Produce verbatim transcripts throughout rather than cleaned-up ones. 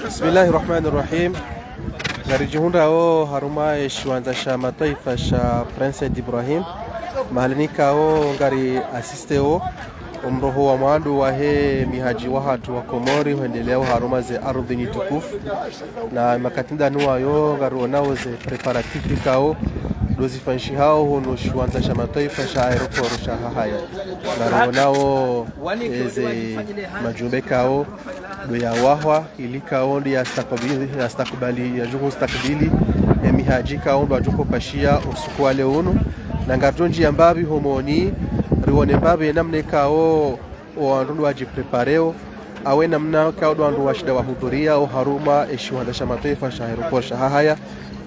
Bismillahi rahmani rahim. Ngaridjihundrao harumwa ye shiwandza sha mataifa sha Prince Said Ibrahim, mahala nikao ngari asisteo omroho wa mwando wahe mihaji wahatru wa Komori hwendeleao harumwa ze ardhwi nitukufu. Na makati ndanu wayo ngarionao ze préparatifs ikao ndo zifanyishihao hunu shiwandza sha mataifa sha aéroport sha Hahaya. Ngarionao eze majumba ikao ndo yawahwa ili ikao ndo yastakabili, yastakubali, yadjo stakabili emihaji ikao ndo wadjo pashia usiku wa leo unu. Na ngaridjo ndjia mbapvi homoni, rione mbapvi namna ikao owandru ndo wadjiprépareo, awu namna ikao ndo wandru washinda wahudhuria oharumwa eshiwandza sha mataifa sha aéroport sha Hahaya,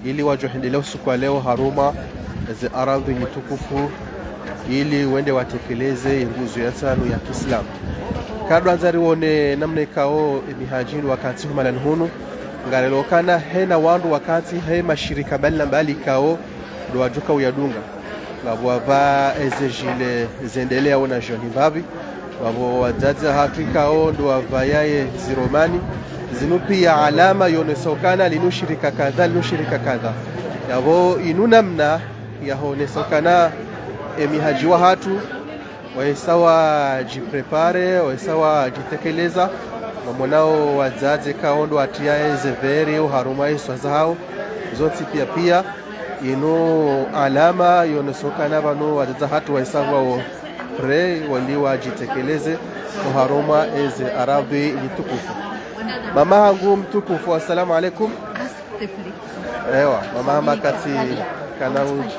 ili wadjo hwendelea usiku wa leo harumwa ze ardhwi nitukufu, ili wende watekeleze yenguzo ya ntsanu ya kiislamu. Karidjwandza rione namna ikao emihaji ndo wakantsi humalani hunu, ngarelokana hena wandru wakantsi he mashirika mbali na mbali ikao ndo wadjoka uyadunga. Ngapvo wapva eze jile zendeleao na joni mbapvi. Ngapvo wadzadze hatru ikao ndo wapvayaye ziromani. Zinu pia alama yonesao ukana linu shirika kadha, linu shirika kadha. Yapvo inu namna yahonesao ukana emihaji wahatru wahisa wadjipréparé, wahisa wadjitekeleza. Ngamonao wadzadze ikao ndo watriya eze vêres oharumwa eswa zahao. Zontsi pia pia inu alama yonesao ukana pvanu wadzadze hatru wahisa pvao prêt wende wadjitekeleze oharumwa eze ardhwi nitukufu. Mama hangu mtukufu, assalamu alaikum. Ewa, mama makati kana uji.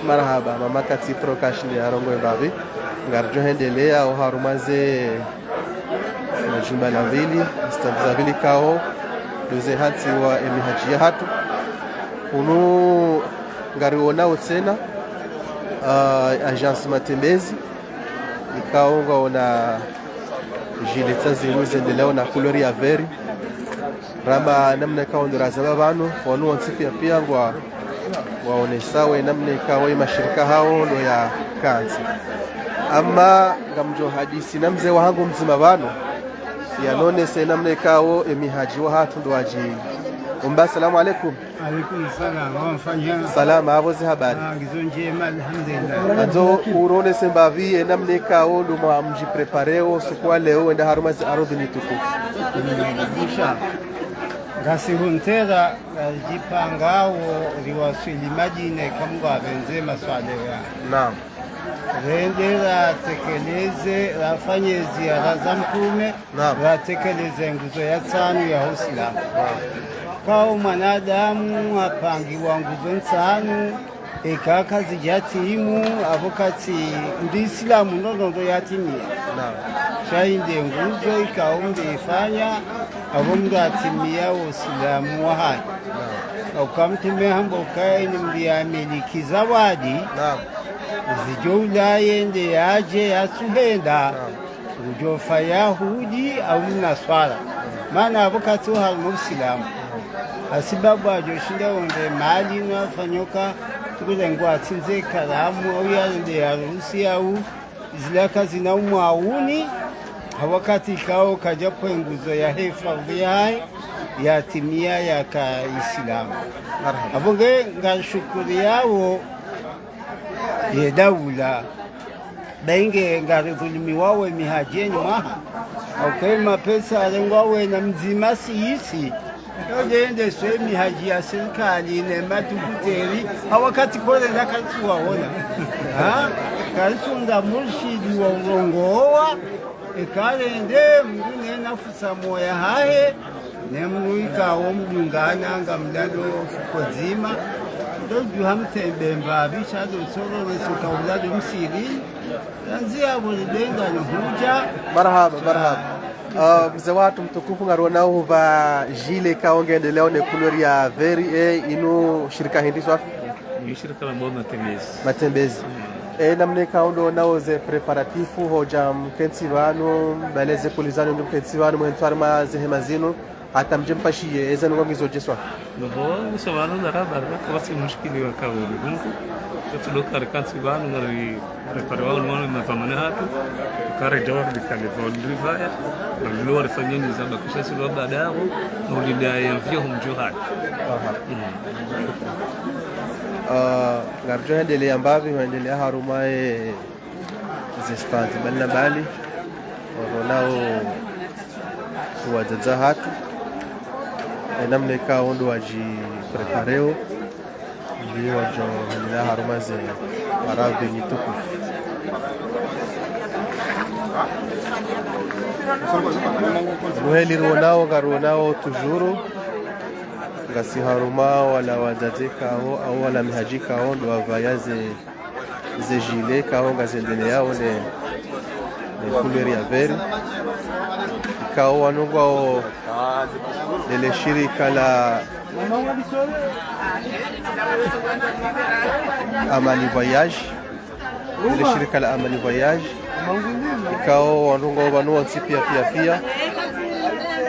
Marahaba, mama makati Prokash nde arongoe mbapvi. Ngaridjo hwendelea oharumwa ze majumba la mbili, stade za mbili ikao ndo zahantsi wa emihaji yahatru. Unu ngarionao tsena, ah, agence matembezi, ikao ngwaona jile tsa zinu zendeleao na couleur ya vert. Ramba namna ikao ndo razaba pvanu, wanu wontsi pia pia ngwa, ngwaonesao namna ikao emashirika hao ndo yakantsi. Ama ngamdjo hadisi na mze wahangu mdzima pvanu, yanonese namna ikao emihaji wahatru ndo wadji. Umba, assalamu alaikum. Alaikum salam, wamfanya? Salama, apvo ze habari? Ah, ngizo ndjema, alhamdulillah. Ngandzo uronese mbapvi enamna ikao ndo mwamdjiprépareo usiku wa leo wenda harumwa ze ardhwi nitukufu. Insha. Ngasi huntera, ngadjipangao riwaswili Madina eka Mngu apvendze maswala ya. Naam. Rende ratekeleze, rafanye ziara za Mtrume, Naam. Ratekeleze nguzo ya ntsanu ya usilamu. Naam. Kwao mwanadamu hapangiwa nguzo ntsanu, eka kazidjatimu, apvo katsi ndi isilamu ndo ndo ndo yatimia. Naam. Sha inde nguzo ikao mndru ifanya, apvo mndru atimia usilamu wahahe. Naam. Uka Mtrume hamba ukaya eni mndru yamiliki zawadi, Naam. zidjo ulaye nde yadje yatsuhenda. Naam. Udjofa Yahudi au Mnaswara. Mana apvo katsi oharumwa usilamu. Hasibabu adjoshinda wonde mali na afanyoka, tukuze ngwa tsindze karamu, au yarende harusi au, zila kazina umwauni, ha wakati ikao kadja pve nguzo yahe fardhi yahe, yatimia yaka isilamu. Marahaba. Apvo nge ngashukuriyao ye daula. Bainge ngaridhulumiwao emihaji eni mwaha. Au ke mapesa yarengwao ena mdzima sisi. Yo ndende swe emihaji ya sirikali ne madukuteri. Ha wakati kole na karitsuwaona. Ha? Karitsunda murshidi wa urongowa. Eka rende mndru nena fusa moya hahe. Ne mndru ikao mdungana ngamlalo fuko dzima. Ndo djuha mtembe mbapvi sha ndo tsoro ne suka ulalo msiri. Yanzi ya bolidenga no hudja. Marahaba, marahaba. Ah, mze wahatru mtukufu, ngarionao hupva jile ikao ngendeleo ne couleur ya vert, e, inu shirika hindri swafi? Ni shirika la Mbono Matembezi. Matembezi. Mm. E, namna ikao ndo onao ze préparatifs, hodja mkentsi pvanu, bale ze kuli zanu ndo mkentsi pvanu, mwentswari ma ze hema zinu. Hata mdje mpashiye, eza nungo ngizo djeswa. Nubo, uso bano na raba, raba, kwa si mushkili wa kauli. Kunku, kwa tudo kari kansi bano, ngari, ngari pare wao, mwana, mazamane hatu. Kare jawa, bikale, vao, ndrivaya. Ngari lo, wari fanya ni zaba, kusha si lo, baada yao, na ulinde ya mvio, humjo hatu. Aha. Mm. Ah, ngari jo hendele ya mbapvi, hendele ya harumwa ye, ze stands mbali na mbali, waronao wadzadze hatru, e namna ikao ndo wadjiprepareo, ili wadjo hwendela harumwa ze aradhwi nyi tukufu. Luheli ruonao, ngaruonao toujours, ngasi harumwa wala wadzadze ikao, au wala mihadji ikao, ndo wavaya ze ze gilet ikao ngazendeleao ne, ne couleur ya vert. Ikao wanu ngwao lele shirika la Amani Voyage. Lele shirika la Amani Voyage. Ikao wanu ngwao pvanu wontsi pia, pia, pia.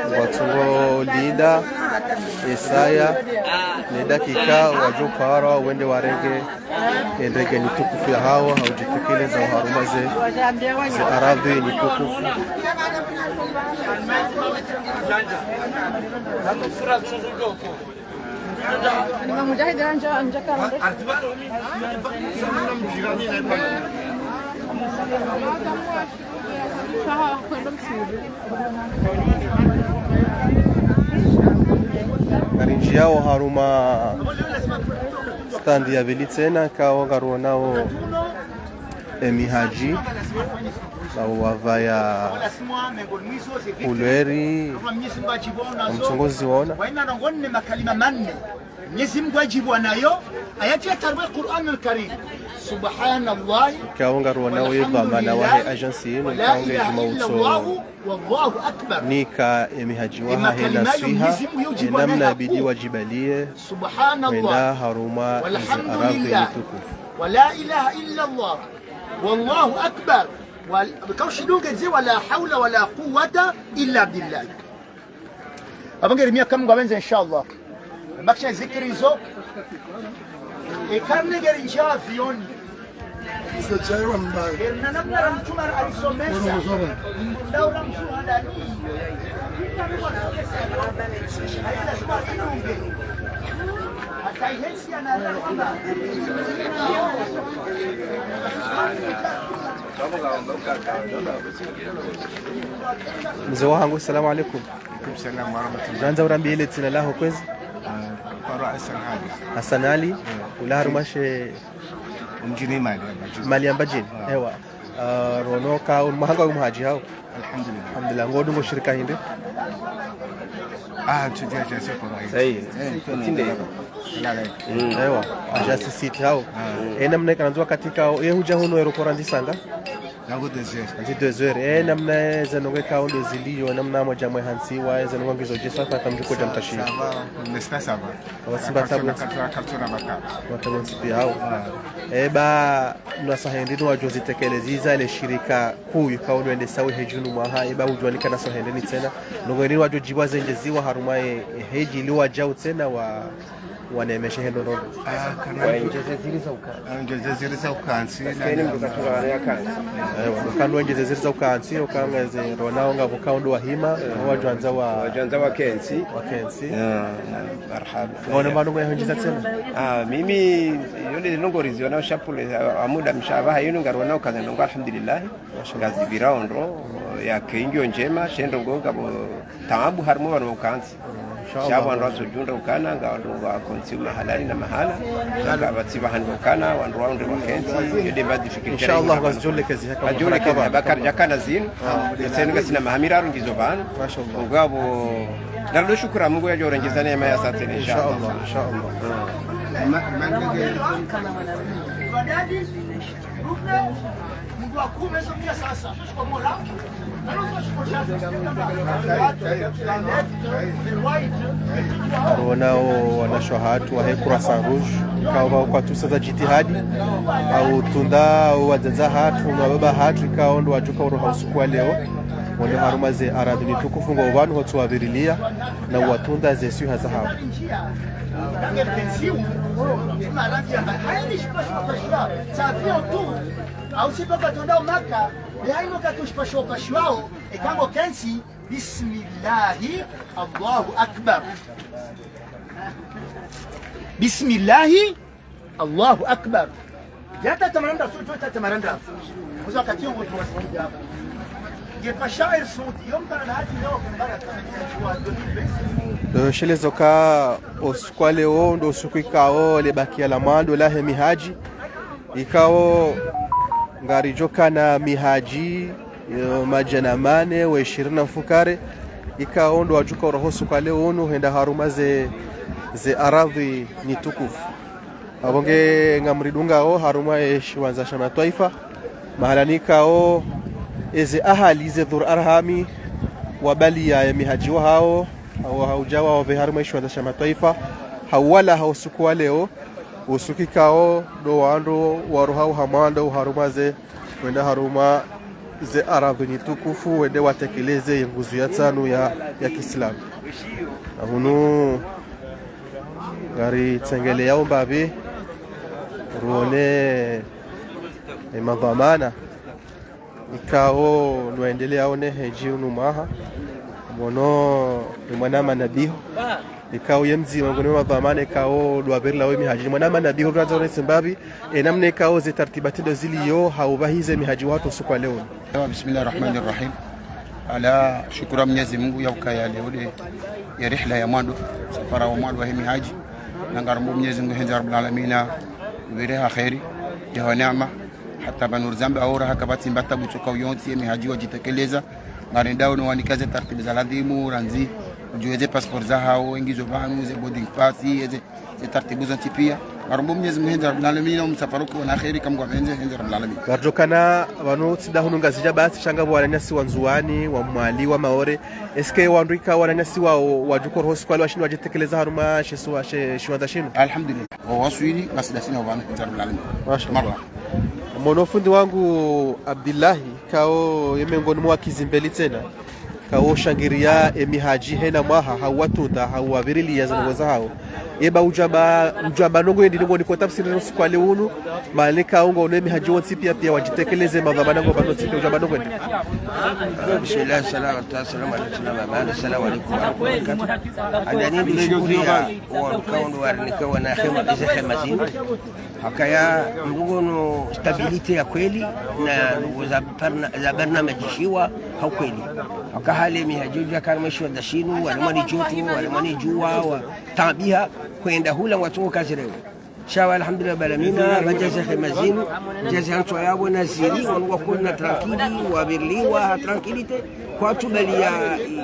Ngwatsungo linda, esaya, ne dakika, wadjo para, wende warenge. Endege nyi tukufu ya hawo, haudjitekeleza oharumwa ze, ze aradhwi nyi tukufu. Ngarinjiao harumwa stand ya pvili tsena, ikao ngaruonao emihadji, wao wavaya couleur, mtsongozi waona. Mwenyezi Mungu ajibu nayo, ayati ya tarwe Qur'an al-Karim. Subhanallah. Ikao ngaruonao ye dhwamana wahe agence inu, ikao ngudjuma utso. Wallahu akbar. Nika emihadji wahahe naswiha, enamna ibidi wadjibalie, hwenda harumwa ze aradhwi nyi tukufu. Walhamdulillah. Wala ilaha illa Allah. Wallahu akbar. Wal-, kaushidunge zi wala hawla wala quwwata illa billah. Abo ngeri mia kamu ngwapvendze, inshallah. Bakisha zikiri zo. E karne ngeri nja avioni. Iso chaiwa mbaye. Ngeri na namna ra mtuma arisomesa. Ndao ra mtuma ndani. Haina sima zidunge. Hata ihensi ya na rahama. Mze wahangu, salamu alaikum. Alaikum salam wa rahmatullah. Nandza urambiye le dzina laho kwezi? Ah, paro Hassan Ali. Hassan Ali. Ula harumwa she? Mdjini Mali ya Mbadjini. Mali ya Mbadjini. Ah. Ewa. Ah, rono ka un mahanga wa muhadji hao. Alhamdulillah. Alhamdulillah. Ngodungo shirika hindri? Ah, tu dia dia se kwa. Sahi. Eh, tinde. Ewa. Aja sisiti hao. Ah. E namna ikanandzwa katika, e hudja hunu ero korandzi sanga? Nangu deux heures. Ndzi deux heures. E namna ze ndrongoo ikao ndo zilio, namna mwadja mwe hantsiwa, ze ndrongoo ngizo dje swafi hata mdjuko dja mtashi. Ça va, ça va. N'est-ce pas, ça va. Awa simba tabu. Kartona, kartona, kartona baka. Watabu ntsipi hao. Ah. E ba, nwa sahendri no wadjo zitekeleza ze le shirika kuu ikao ndo endesao e hedji unu mwaha, e ba udjuwanika na sahendri ni tsena. Ndrongoo ni wadjo djibwa zendjeziwa harumwa e, e hedji ili wadjau tsena wa wanemeshe hendo nono. Ah, kana. Waendjeze zili za uka. Waendjeze zili za ukantsi. Parce que ni mbuka tura ya kantsi. Ewa, ukandwa waendjeze zili za ukantsi, ukanga ze ronao ngapvo ukao ndo wahima, wadjwandza wa. Wadjwandza wa kentsi. Wa kentsi. Ya, marahaba. Ngone mbano ngwe hondjiza tsena? Ah, mimi, yonde ndrongoo riziona ushapule, ah, amuda mshaba, yinu ngarona ukanga ndrongoo, alhamdulillah. Ngazipvirao ndro, ya kengio ndjema, she ndrongoo ngapvo taabu harimwa pvanu ukantsi. Inshallah. Sha pvo wandru watsodjundra ukana, nga wandru wa kentsi mahalani na mahala. Nga pvatsi pvahanu ukana, wandru waundre wa kentsi, yo de mbadzi fikiri. Inshallah, ngazidjolekezi haka. Ngazidjolekezi haka, bakari djakana zinu. Ah. Tsenu ngasina maha miraru ngizo pvanu. Mashallah. Ngapvo, ngarilo shukura Mungu yadjo rendjeza neema ya sa tsena, inshallah. Inshallah, inshallah. Ah. Ronao wanashe hatru wahe Croissant Rouge, ikao pvao kwatsusa za djitihadi, au tunda, au wadzadze hatru, na baba hatru, ikao ndo wadjuka uroha usiku wa leo. Wende harumwa ze aradhi nitukufu ngo pvanu hotsu wavirilia na uwatunda ze swiha zahawo. Au si paka tonda umaka, yaino katushipasho pashiwao, ekango kensi, bismillahi, Allahu Akbar. Bismillahi, Allahu Akbar. Ya tata maranda su, tu tata maranda. Kuzo wakati yo mtu wa shuhuda. Ye pasha el sudi, yo mtana na haji leo kumbara kwa. Ndo shelezo ka usiku wa leo, ndo usiku ikao, le bakia la mwando, lahe mihaji. Ikao, ngaridjo kana mihaji, yo madjana mane, we ishirini na mfukare. Ikao, ndo wadjuka uraho usiku wa leo unu, hwenda harumwa ze, ze aradhi nitukufu. Apvo nge ngamridungao harumwa ye shiwandza sha matwaifa. Mahala nikao eze ahali ze dhur arhami wabalia ye mihaji wahawo, hawo haudja wawapve harumwa ye shiwandza sha matwaifa. Hawalawa ha usiku wa leo, usiku ikao ndo wandru waroha uhamwando uharumwa ze wende harumwa ze aradhi nitukufu, wende watekeleze ye nguzo ya tsanu ya, ya kiislamu. Na hunu ngaritsengeleyao mbapvi, ruone, e, madhwamana, ikao nwendeleao ne hedji unu mwaha, mwono ni mwana manabiho. Ikao ye mdzima ngoni mwa madhwamana ikao ndo wavirilia we mihaji. Ni mwana manabiho, randza one simbapvi, e namna ikao ze tartibati ndo zilio, ha upvahize mihaji wahatru usiku wa leo. Ewa, bismillahi rahmani rahim. Ala, shukura Mwenyezi Mungu ya ukaya leo nde ye rihla ya mwando, safara wa mwando wahe mihaji. Na ngarombo Mwenyezi Mungu hendza Rabbul Alamina, uvire ha kheri, ya ha neema, hata pvanu rizamba ora haka pvatsi mbata butsoka uyontsi ye mihaji wadjitekeleza. Ngarendao no wanika ze tartibu za ladhimu, randzi, udjuwe ze passport zahawo, engizo pvanu, ze boarding pass, eze, ze tartibu zontsi pia. Ngarombo Mwenyezi Mungu hendza Rabbul Alamina, umsafara ukiwa na kheri, kamwe ngwapvendze, hendza Rabbul Alamina. Ngaridjo kana pvanu tsi nda hunu Ngazidja basi, sha ngapvo wananyasi wa Ndzuwani, wa Mwali, wa Maore. Est-ce que wandru ikao wananyasi wao, wadjuka uraho usiku wa leo washindi wadjitekeleza harumwa she suwa-, she shiwandza shinu? Alhamdulillah. Wawaswili, ngasi ndasi na pvanu, hendza Rabbul Alamina. Mashallah. Marhaba. Mwono fundi wangu Abdillahi, ikao ye mengoni mwa wakizimbeli tsena, ikao ushangiria e mihaji hena mwaha, hauwatunda, hauwavirilia ze ndrongoo zahawo. Eba udjamba, udjamba ndrongoo yindri ndrongoo niko tafsiri no usiku wa leo unu, maana ikao ngo ne mihaji wontsi pia pia wadjitekeleze madhwamana ngo pvanu wontsi pia udjamba ndrongoo yindri. Bismillah, salatu wassalamu ala rasulillah, wa ba'd, assalamu alaikum wa rahmatullahi wa barakatuh. Handani ndishukuriya wandru ikao ndo warinika wana hema, eze hema zinu. Hakaya ndrongoo no stabilité ya kweli, na ndrongoo za barna-, za barnamaji shiwa ha ukweli. Haka hale mihaji udja kana mwe shiwandza shinu, walemwa ni djoto, walemwa ni djuwa, wataabiha, hwenda hula ngwatsongo kazi leo. Sha wa alhamdulillah rabbil alamina, pvadja ze hema zinu, dja ze hantswa yapvo na zili, wanu wakona tranquille, waviriliwa ha tranquillité, kwatsu balia i-,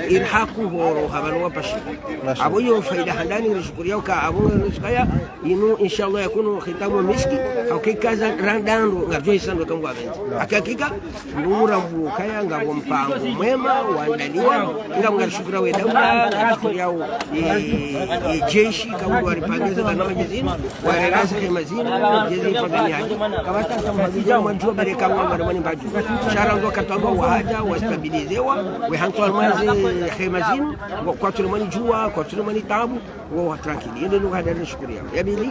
i-, irhaku horo ha pvanu wapashiwa. Mashallah. Apvo yo faida handani, rishukuriya uka apvo ngarishukaya, inu inshallah yakunu khitamu miski, hauka ikaza randandro, ngaridjo isa ndro ikao ngwapvendze. Hakika, ndumurambu ukaya ngapvo mpango mwema, wandaliwa, ikao ngarishukuriya we daula, ngarishukuriya we, e, e, jeshi, ikao ndo waripangeza barnamaji zinu, warera ze hema zinu, jezi ifadhili haji. Kapvatsi mhadija mwadjuwa bale ikao ngwari mwa ni mbadju. Sha randzi wakati wamba wahadja, wastabilizewa, we hantswa harumwa ze hema zinu, ngo kwatsu lemwa ni djuwa, kwatsu lemwa ni taabu, ngo wa tranquille. Yende nuka handani rishukuriya. Ya pvili,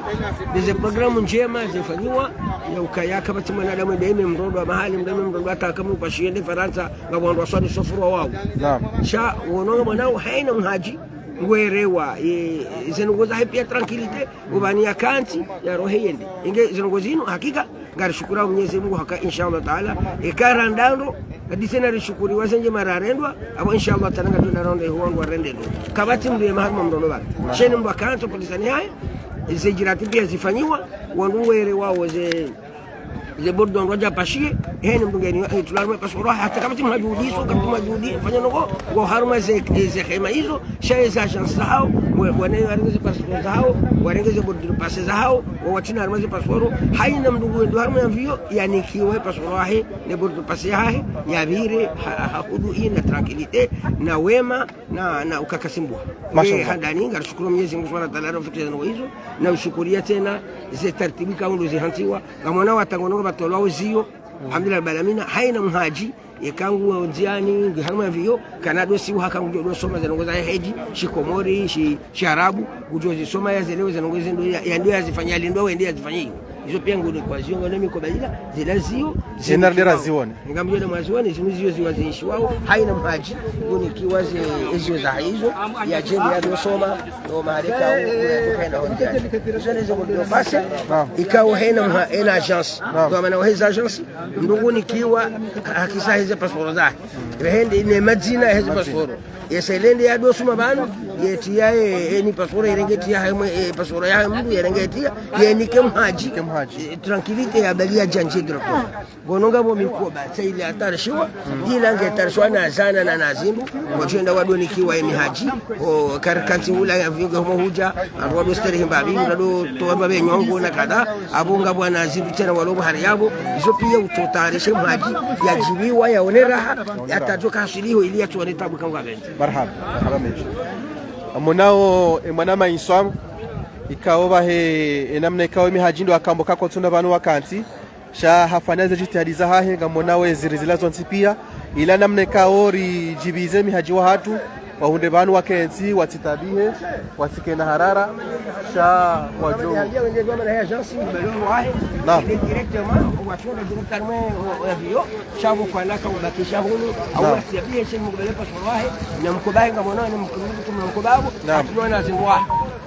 ndeze programu ndjema zifanyiwa, ya ukaya kapvatsi mwanadamu ende eme mrondo wa mahali, mende eme mrondo hata kamwe upashiwa ende Farantsa, ngapvo wandru waswali sufura wawo. Naam. Sha, wono ngamwonao haina mhaji, ngwerewa, e, ze ndrongoo zahe pia tranquillité, upvani yakantsi, yarohe yende. Inge ze ndrongoo zinu, hakika, ngarishukuriya Mwenyezi Mungu haka, inshallah Taala, eka randandro, hadi tsena rishukuriwa ze ndjema rarendwa, apvo inshallah Taala ngaridjo randandro, eho wandru warende ndro. Kapvatsi mndru yema harumwa mrondo pvanu. Sheni mndru akantsi, polisani haye, ze jirati pia zifanyiwa, wandru ngwerewawo ze ze bordeaux ndo wadja pashiye, heni mndru ngeni, eh, tularume pasiporo, hata kapvatsi mhadji udiso, kapvatsi mhadji udi, fanya ndrongoo, ngo harumwa ze, eh, ze hema izo, sha eze agence zahawo, we, wane warenge ze pasiporo zahawo, warenge ze bordeaux passe zahawo, wo watsina harumwa ze pasiporo, haina mndru ngwendo harumwa ye avion, yanikiwe pasiporo yahe, ne bordeaux passe yahahe, yapvire, ha, ha, ha hudu ina tranquillité, na wema, na, na ukakasi mbwa. Mashallah. Eh, handani, ngarishukuru Mwenyezi Mungu Subhanahu wa Ta'ala, rafikisha ndrongoo izo, na ushukuriya tsena, ze taratibu ikao ndo zihantsiwa, ngamwona watango ndrongoo pvatolwa uziyo, alhamdulillah, rabbil alamina, haina mhadji, Eka ngu ndziani, ngu harumwa avion, kana dosiwa haka ngudjo soma ze ndrongoo za hedji, shikomori, shi, shiarabu, ngudjo zisoma yazelewe ze ndrongoo zinu, ya, ya ndo yazifanya, yalindwa wende yazifanya iyo. Izo pia ngoni kwa ziyo, ngoni mikoba ila, zila ziyo, Ena ridera zione. Ngamdjo na mwazione, zinu ziyo ziwa ziishiwao, haina mhadji, ngunikiwa ze, eziyo za haizo, yadjende yadosoma, no mahaleka, o, o, yadjokaenda ho ndziani. Izo nezo ngudjo pase, Naam. ikao haina mha-, haina agence. Naam. Kwa maana heze agence, mndru ngunikiwa, hakisa heze passeport zahe. Rehende ne madzina heze Madzina. passeport. Yesa ilende yadosoma pvanu, yetiya, e, eni passeport, yerenge tiya, haimwe, e, passeport ya mndru, yerenge tiya, yenike mhadji. Yenike mhadji. E, tranquillité ya bali ya djandje droto. Ngono ngapvo mikoba, tsa ile hatarishiwa, ila nge tarishiwa na zana na, na zindru, wadjoenda wadonikiwa ye mihadji, o, karikantsi ula ya vinge homo hudja, ando wado sterehi mbapvi, ula do towa mbapvi nyongo na kadha, apvo ngapvo na zindru tsena walo pvo hari yapvo, izo pia utsotarishe mhadji, yadjiviwa, yaone raha, yatadjoka haswili ho ili yatsione tabu kangwa pvendze. Marahaba, marahaba mendji. Amonao, e mwananya Iswam, ikao pvahe, e namna ikao mihadji ndo akambo kakotsuna pvanu wakantsi, sha hafanya ze djitihadi zahahe, ngamonao eziri zila zontsi pia, ila namna ikao ridjivize mihadji wahatru, wahundre pvanu wakentsi, watsitabihe, watsikena harara, sha wadjo. Naam. Sha pvo kwana ka ubakisha hunu, Naam. au wasiyabihe she mkubale passeport wahe, na mkoba wahe ngamonao, na mkoba wahe, Naam. apvo na zindru wahe.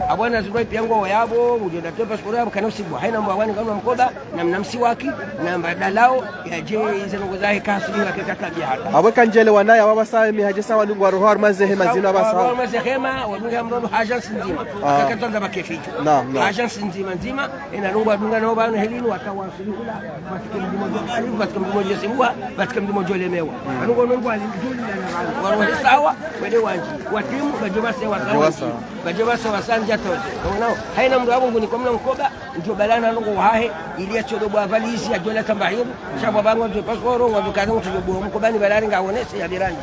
Apvo na zindru wahe pia ngo yapvo, udjo na towa passeport yapvo, kana usibu, haina mbo apvani ngamna mkoba, na mna msiwaki, na mbadalao, yadje ize ndrongoo zahe kasuli wake katabiha hata. Apvo kandjele wanaya, wapvasa mihadji sa wanu ngwaroho harumwa ze hema zinu apvasa. Wapvasa hema, wadunga mrono agence ndzima. Ah. Kakatanga makeficho. Naam, naam. Agence ndzima, ndzima, ena ndrongoo wadunga nao pvanu helinu, watawa Pvatsike mndru modjo, pvatsike mndru modjo sibuha, pvatsike mndru modjo lemewa. Pvanu ngono ngwali mdjuli na pvanu. Warohe sawa, wende wandji. Watimu, badjo pvase wa sawa. Badjo pvase wa sawa. Badjo pvase wa sandja toze. Ngono, haina mndru apvo nguni kwa mna mkoba, ndjo balana ndrongoo wahe, ili yatsodo bwa valise, yadjo la tamba hiru, sha pvo pvangu ndjo passeport, wadjo kaza ndjo bwa mkoba ni balari ngawonese ya birangi.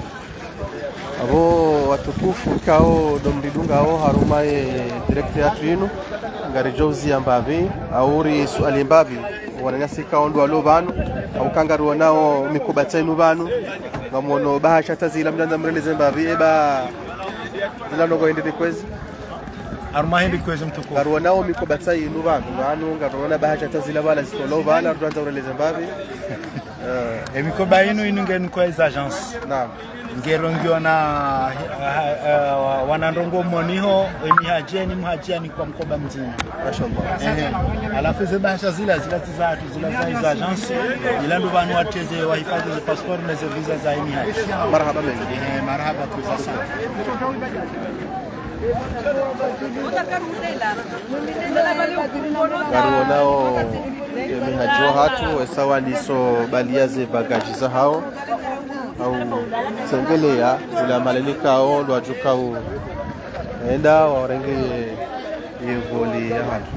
Apvo watukufu ikao ndo mridungao harumwa ye direct yatru inu, ngaridjo uziya mbapvi, au ri suali mbapvi, wananyasi ikao ndo walo pvanu, au ka ngarionao mikoba tsa inu pvanu, ngamono bahasha tsa zila mdrwandza mreleze mbapvi, eba, zila ndrongoo hindri kwezi. Harumwa hindri kwezi mtukufu. Ngarionao mikoba tsa inu pvanu, pvanu, ngariona bahasha tsa zila pvala zitolwao pvala, mdrwandza ureleze mbapvi. Eh. Emikoba inu, inu ngeni kwa eza agence. Naam. Ngerongiwa na, eh, eh, wana ndrongoo moniho, emihadji, eni mhadji anikwa mkoba mdzima. Mashallah. Ehe. Halafu ze bahasha zila, zila tsi zahatru, zila za eza agence. Ila ndo pvanu watreze, wahifadhi ze passeport na ze visa za emihadji. Marahaba mendji. Ehe, marahaba kwa eza sana. Ngarionao, e, mihadji wahatru, e, sawa niso balia ze bagaji zahao, au tsengeleya, ula maleni kao, lwadjuka u, enda, warenge ye, ye voli yahatru.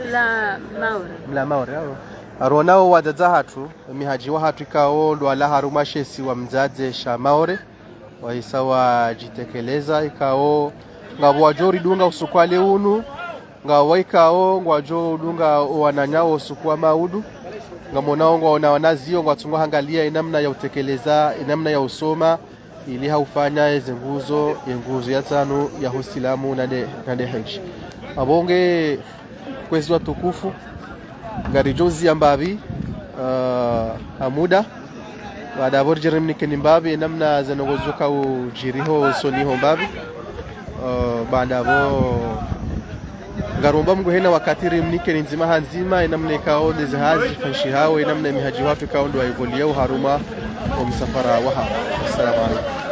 Mla Maore. Mla Maore, awo. Ngarionao wadzadze wahatru, mihadji wahatru ikao lwalawa harumwa she isiwa mdzadze sha Maore, wahisa wadjitekeleza, ikao ngapvo wadjo ridunga usiku wa leo unu, ngapvo ikao ngwadjo udunga owananya wo usiku wa maudu, ngamonao ngwaona wanazioni, ngwatsungao hangalia inamna ya utekeleza, inamna ya usoma, ili haufanya eze nguzo, ye nguzo ya tsanu ya husilamu nande, nande hedji. Apvo nge kwezi watukufu, ngaridjo uziya mbapvi, ah, ha muda. Baada apvo ridje rimnikeni mbapvi, enamna ze ndrongoo zidjoka udjiri ho usoni ho mbapvi. Ah, baada apvo, ngaromba Mngu hena wakati rimnikeni ndzima ha ndzima, enamna ikao ndeze hazi zifanyishihao, enamna emihadji wahatru ikao ndo waivoliao harumwa omsafara wahao. Assalamu alaikum.